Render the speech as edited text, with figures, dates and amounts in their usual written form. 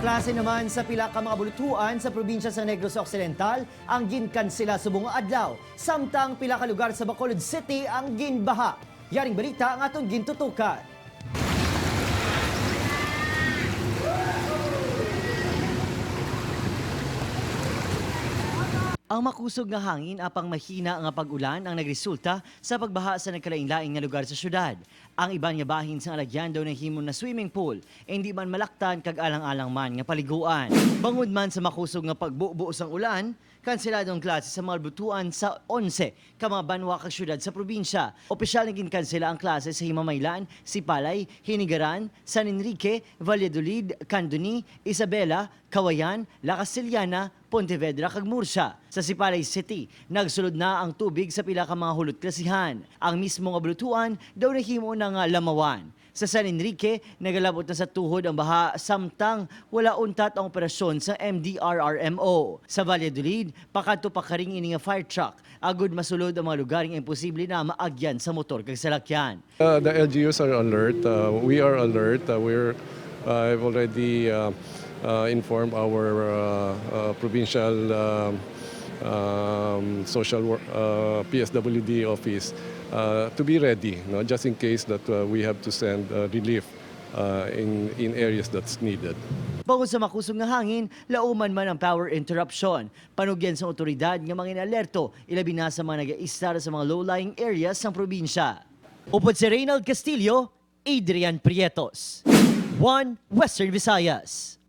Klase naman sa pila ka mga bulutuan sa probinsya sa Negros Occidental ang ginkansela subong nga adlaw, samtang pila ka lugar sa Bacolod City ang ginbaha. Yaring balita ang atong gintutukan. Ang makusog nga hangin apang mahina nga pag-ulan ang nagresulta sa pagbaha sa nagkalain-laing nga lugar sa syudad. Ang iban nga bahin sa alagyan daw nahimo na swimming pool, e hindi man malaktan kag alang-alang man nga paliguan. Bangod man sa makusog nga pagbubuo sang ulan, kanselado ang klase sa mga butuan sa 11 ka mga banwa kag syudad sa probinsya. Opisyal nga ginkansela ang klase sa Himamaylan, Sipalay, Hinigaran, San Enrique, Valladolid, Candoni, Isabela, Kawayan, La Castellana, Pontevedra kag Murcia. Sa Sipalay City, nagsulod na ang tubig sa pila ka mga hulot klasihan. Ang mismo nga bulutuan daw nahimo na nga lamawan. Sa San Enrique, nagalabot na sa tuhod ang baha samtang wala untat ang operasyon sa MDRRMO. Sa Valladolid, pakadto pa karing ini nga fire truck agud masulod ang mga lugar nga imposible na maagyan sa motor kag salakyan. The LGUs are alert. We are alert. I've already informed our provincial social work, PSWD office to be ready, no, just in case that we have to send relief in areas that's needed. Bangod sa makusog nga hangin, lauman man ang power interruption. Panugyan sa otoridad nga mga inalerto, ilabi na sa mga nag-istar sa mga low-lying areas ng probinsya. Upod si Reynald Castillo, Adrian Prietos. One Western Visayas.